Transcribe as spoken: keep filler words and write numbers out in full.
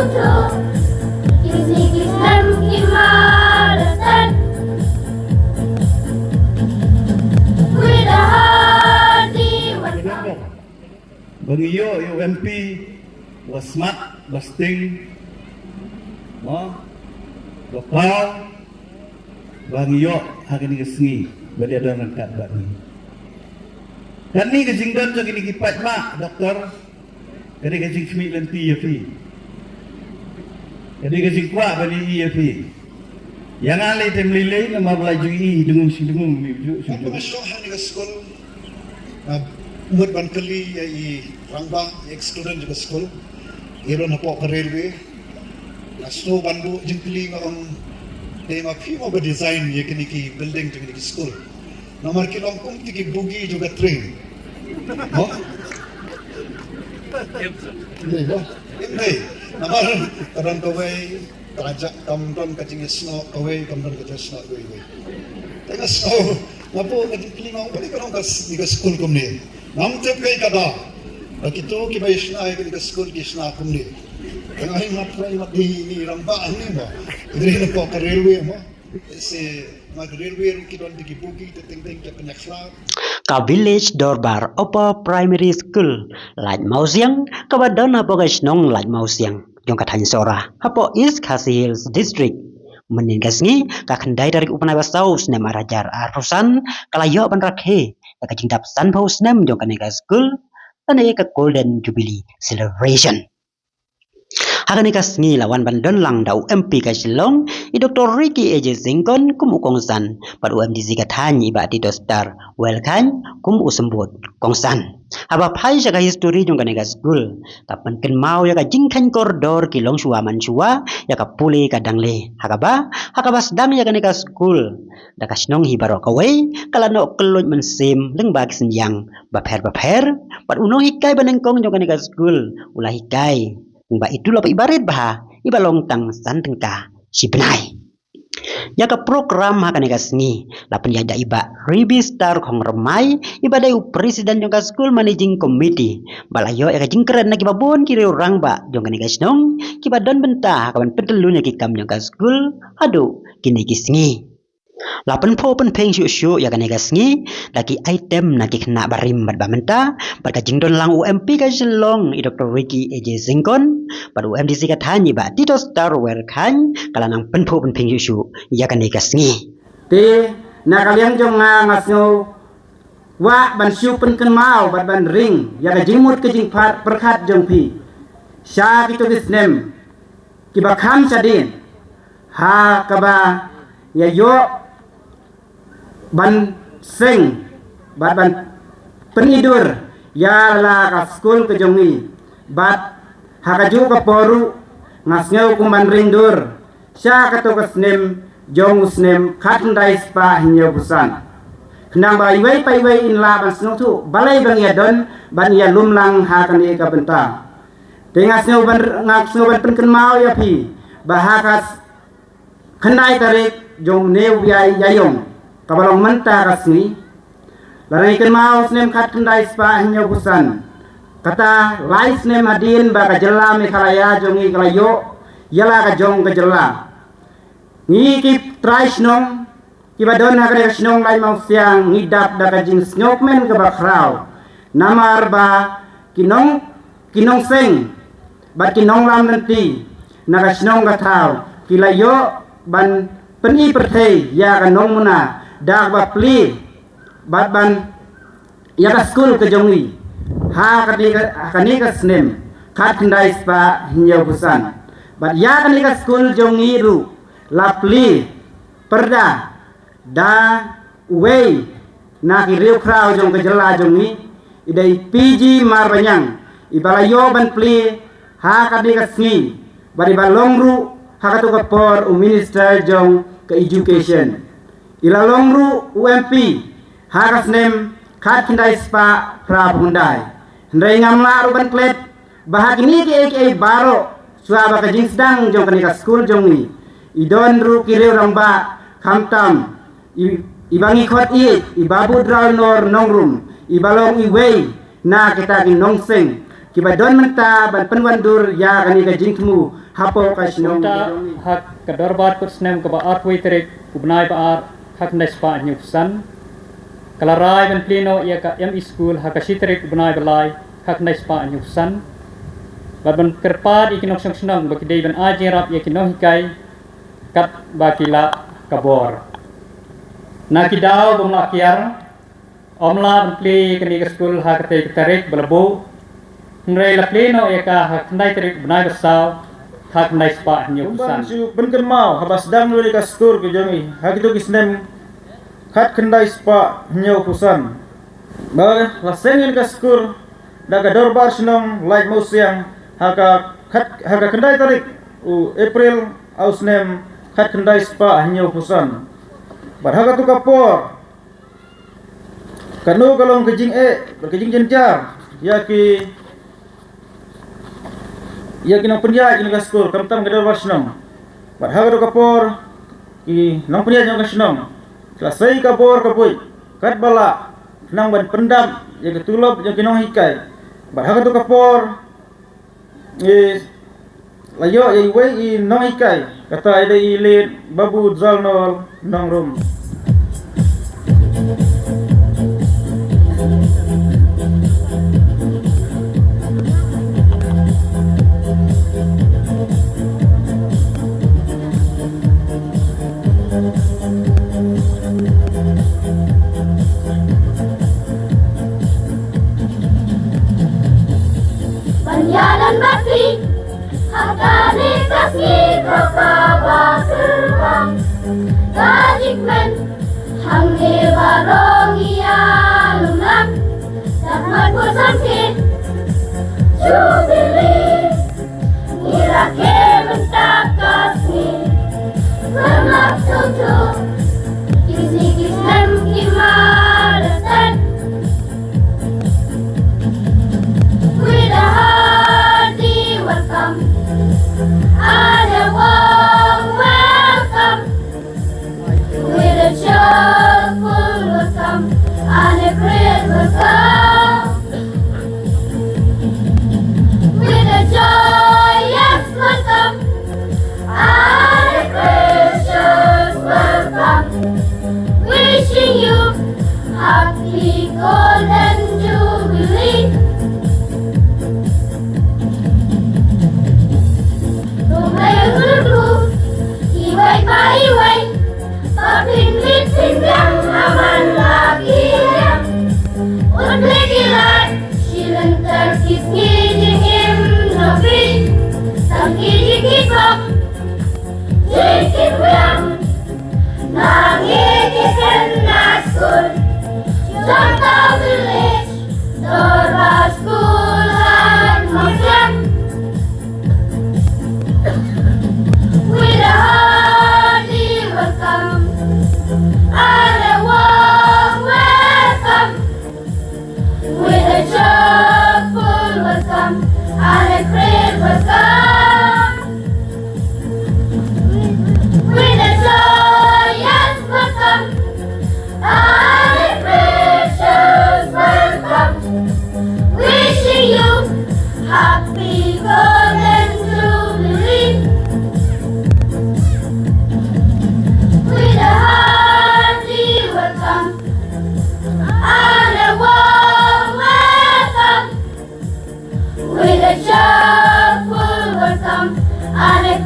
Kiss me, kiss them, kiss my understand. With a heart, we want. Ba ngi ïoh ïa u M P ba smart, ba sting, mo, ba paw, ba ngi ïoh ha kane ka sngi ba dei don ryngkat bad ngi. Kane ka jingdon jong kine ki paidbah, doktor, ka dei ka jingkhmih lynti ïa phi. Ka dei ka jingkwah ban ïohi ïa phi. Ïa nga lei te ym lei lei namar ba la ju ïohi dungum shi dungum, ïohi ju shi dungum. Nga shoh ha kane ka skul, nga mut ban kylli ïa i rangbah, i ex-student jong ka skul, i don hapoh ka railway. Nga shu ban buh jingkylli, nga ong, te ma phi mo ba design ïa kine ki building jong kine ki skul. Namar ki long kum kine ki bogie jong ka train. Mo? Ym dei, mo? Ym dei. Namar ka don kawei ka jaka, kam don ka jingïasnoh kawei, kam don ka jingïasnoh kawei, kawei. Te nga sngew, nga buh ka jingkylli, nga ong, balei ka long ka s-, ka skul kumne. Ngam tip kaei ka daw ba kito kiba ïashna ïa kane ka skul ki shna kumne. Te nga ong, nga trai, nga dei ni rangbah hangne mo, dei na ka railway mo. Te ma ka railway ruh ki don da ki bogie, te teng teng ki pynïakhlad. Ka Village Dorbar Upper Primary School Laitmawsiang, kaba don hapoh ka shnong Laitmawsiang jong ka thaiñ Sohra, hapoh East Khasi Hills District, mynnin ka sngi ka khyndai tarik u bnai ba saw, snem ar hajar arphew san, ka la ïoh ban rakhe ïa ka jingdap sanphew snem jong kane ka skul, lane ka Golden Jubilee Celebration. Ha kane ka sngi la wan ban don lang da u M P ka Shillong, i Doktor Ricky A J Syngkon, kum u kongsan, bad u M D C ka thaiñ, i Bah Tito Star Welkhaiñ, kum u symbud kongsan. Haba phai sha ka histori jong kane ka skul, ka pynkynmaw ïa ka jingkheiñ kordor ki longshuwa manshuwa ïa ka pule ka dangle. Ha kaba, ha kaba sdang ïa kane ka skul da ka shnong hi baroh kawei, ka la noh kylluid mynsiem lyngba ki synñiang bapher bapher. Bad u nonghikai ba nyngkong jong kane ka skul u la hikai, kumba itu la peit ba rit bha, iba long tang san tyngka shi bnai. Ïa ka program ha kane ka sngi la pynïaid da i Bah Ribi Star Khongrymmai, iba dei u president jong ka school managing committee, ba la ïoh ïa ka jingkren na kiba bun ki riew rangbah jong kane ka shnong, kiba don bynta ha kaban pyntyllun ïa ki kam jong ka school haduh kine ki sngi. La pynphuh pynphieng shuh shuh ïa kane ka sngi da ki item na ki khynnah barim bad ba mynta, bad ka jingdon lang u M P ka Shillong, i Doktor Ricky A J Syngkon, bad u M D C ka thaiñ, i Bah Tito Star Welkhaiñ, ka la nang pynphuh pynphieng shuh shuh ïa kane ka sngi. Te na ka liang jong nga, nga sngew kwah ban shu pynkynmaw bad ban ring ïa ka jingmut ka jingpyrkhat jong phi sha kito ki snem kiba kham shadien, ha kaba ïa ïoh ban seng bad ban pynidur ïa la ka skul ka jong ngi. Bad ha kajuh ka por ruh nga sngew kum ban ring dur sha kato ka snem jong u snem khatkhyndai spah hynñiewphew san. Khnang ba iwei pa iwei in lah ban sngewthuh balei ba ngi ïa don ban ïa lum lang ha kane ka bynta. Te nga sngew ban, nga sngew ban pynkynmaw ïa phi ba ha ka khyndai tarik jong une u bnai Ïaïong, kaba long mynta ka sngi, lada ngi kynmaw snem khatkhyndai spah hynñiewphew san, kata lai snem hadien ba ka jylla Meghalaya jong ngi ka la ïoh ïa la ka jong ka jylla, ngi ki trai shnong kiba don ha kane ka shnong Laitmawsiang ngi dap da ka jingsngewkmen kaba khraw. Namar ba ki nong, ki nongseng bad ki nonglam lynti na ka shnong ka thaw ki la ïoh ban pyni pyrthei ïa ka nongmuna da kaba plie bad ban ïa ka skul ka jong ngi ha kane ka, ha kane ka snem khatkhyndai spah hynñiewphew san. Bad ïa kane ka skul jong ngi ruh la plie pyrda da uwei na ki riewkhraw jong ka jylla jong ngi, i dei P G Marbaniang, iba la ïoh ban plie ha kane ka sngi, bad iba long ruh ha kato ka por u minister jong ka education. I la long ruh u M P ha ka snem khatkhyndai spah phraphew khyndai. Hynrei ngam lah ruh ban klet ba ha kine kiei kiei baroh, shuwa ba ka jingsdang jong kane ka skul jong ngi, i don ruh ki riew rangbah, khamtam i, iba ngi khot ïa i Babu Dralnor Nongrum, iba long iwei na kita ki nongseng kiba don mynta ban pynwandur ïa kane ka jingthmu hapoh ka shnong. Mynta ha ka dorbar kut snem kaba arphew tarik u bnai ba ar, ha khyndai spah hynñiew phew san, ka la rai ban plie noh ïa ka M E School ha ka shi tarik u bnai ba lai, ha khyndai spah hynñiew phew san, bad ban kyrpad ïa ki nongshong shnong ba ki dei ban ai jingïarap ïa ki nonghikai katba ki lah ka bor. Na ki daw bym lah kiar, ym lah ban plie kane ka skul ha katei ka tarik ba la buh, hynrei la plie noh ïa ka ha khyndai tarik bnai ba saw, ha khyndai spah hynñiew phew san. Kumba shu pynkynmaw haba sdang ïa ka skur ka jong ngi ha kito ki snem, khat khyndai spah hynñiew phew san, ba la seng ïa ka skur da ka dorbar shnong Laitumkhrah ha ka khat, ha ka khyndai tarik u April ha u snem khat khyndai spah hynñiew phew san. Bad ha kato ka por, kano ka long ka jingeh bad ka jingjynjar ïa ki, ïa ki nongpynïaid ïa ka skur, khamtam ka dorbar shnong. Bad ha kato ka por, ki nongpynïaid ïa ka shnong ki la sei ka bor ka buit katba lah, khnang ban pyndap ïa ka tulop ïa ki nonghikai. Bad ha kato ka por, eh, la ïoh ïa iwei i nonghikai, kata i dei i Late Babu Jalnol Nongrum. Ban ïalam bad phi ha kane ka sngi kaba kyrpang, ka jingkmen hangne baroh ngi ïalum lang. Tang mat pur samrkhie Jubilee, ngi rakhe mynta ka sngi. Khlem lap sngewthuh ki sngi ki snem ki mardastet. With a hearty welcome and a warm welcome. With a cheerful welcome and a great welcome. With a joyous welcome and a gracious welcome. Wishing you happy golden jubilee. To my group, iwei pa iwei, ba phin mih phin biang ha man la ki liang. Ut leh ki lait, shilynter ki sngi jingim nongphi. Tang ki jingkitbok, jingkitbiang, na ngi ki khynnah skul jong ka village dorbar skul Laitumkhrah. With a hearty welcome and a warm welcome. With a cheerful welcome and a great welcome. With a joyous welcome and a gracious welcome. Wishing you happy golden jubilee. With a hearty welcome and a warm welcome. With a cheerful welcome and a